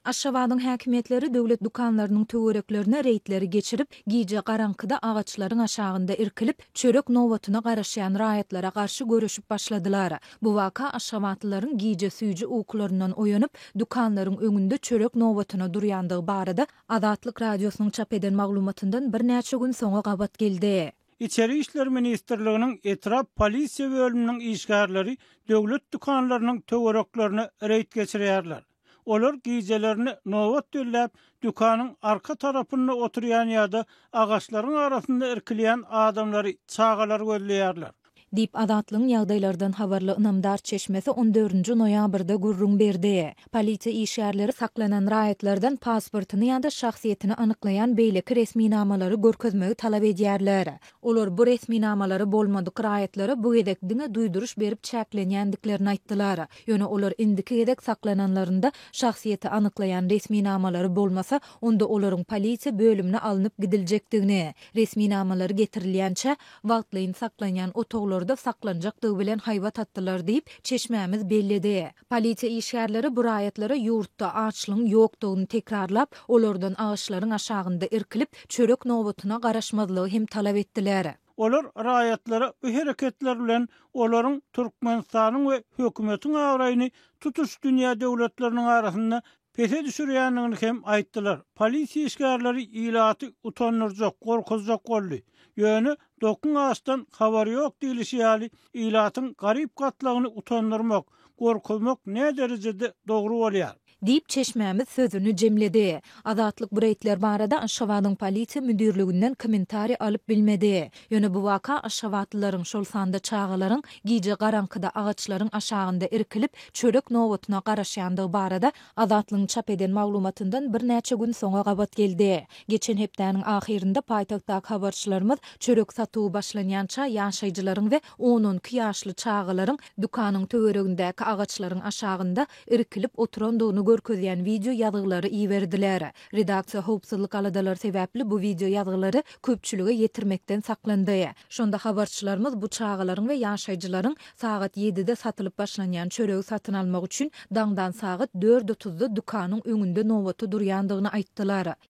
Aşgabadyň häkimiýetleri döwlet dükanlarynyň töwereklerine reýdleri geçirip, gije garaňkyda agaçlaryň aşagynda irkilip, çörek nobatyna garaşýan raýatlara garşy göreşip başladylar. Bu waka aşgabatlylaryň gije süýji ukularyndan oýanyp, dükanlaryň öňünde çörek nobatyna durýandygy barada Azatlyk Radiosynyň çap eden maglumatyndan birnäçe gün soňa gabat geldi. Içeri işler ministrliginiň etrap polisiýa bölüminiň işgärleri döwlet dükanlarynyň töwereklerine reýd geçirýärler. Olar gijelerine nobat belläp, dükanyň arka tarapynda oturýan ýa-da agaçlaryň arasynda irkilýän adamlary, çagalary gözleýärler. Diýip, Azatlygyň ýagdaýlardan habarly ynamdar çeşmesi on dördünji noýabrda gürrüň berdi. Polisiýa işgärleri saklanan raýatlardan pasportyny ýa-da şahsyýetini anyklaýan beýleki resminamalary görkezmegi talap edýärler. Olar bu resminamalary bolmadyk raýatlara bu gezek diňe duýduryş berip çäklenýändiklerini aýtdylar. Ýöne olar indiki gezek saklananlarynda şahsyýeti anyklaýan resminamalary bolmasa, onda olaryň polisiýa bölümine alnyp gidiljekdigini, resminamalary getirilýänçä, wagtlaýyn saklanýan otaglarda saklanjakdygy bilen haýbat atdylar diýip, çeşmämiz belledi. Polisiýa işgärleri bu raýatlara ýurtda açlygyň ýokdugyny tekrarlap, olardan agaçlaryň aşagynda irkilip, çörek nobatyna garaşmazlygy hem talap etdiler. Olar raýatlara bu hereketler bilen olaryň Türkmenistanyň we hökümetiň abraýyny tutuş dünýä döwletleriniň arasynda pese düşürýändigini hem aýtdylar. Polisiýa işgärleri ilaty utandyrjak, gorkuzjak boldy. Ýöne dokuň açdan habary ýok diýlişi ýaly, ilatyň garyp gatlagyny utandyrmak, gorkuzmak näderejede dogry bolýar? Diýip, çeşmämiz sözüni jemledi. Azatlyk bu reýdler barada Aşgabadyň Polisiýa müdirliginden kommentariý alyp bilmedi. Ýöne bu waka aşgabatlylaryň, şol sanda çagalaryň gije garaňkyda agaçlaryň aşagynda irkilip, çörek nobatyna garaşýandygy barada Azatlygyň çap eden maglumatyndan birnäçe gün soňa gabat geldi. Geçen hepdäniň ahyrynda paýtagtdaky habarçylarymyz çörek satuwy başlanýança ýaşaýjylaryň we on-on iki ýaşly çagalaryň dükanyň töweregindäki agaçlaryň aşagynda irkilip oturandygyny görkezýän wideo ýazgylary iberdiler. Redaksiýa howpsuzlyk aladalary sebäpli bu wideo ýazgylary köpçülige ýetirmekden saklandy. Şonda habarçylarymyz bu çagalaryň we ýaşaýjylaryň sagat ýedide satylyp başlanýan çöregi satyn almak üçin daňdan sagat dört otuzda dükanyň öňünde nobata durýandygyny aýtdylar.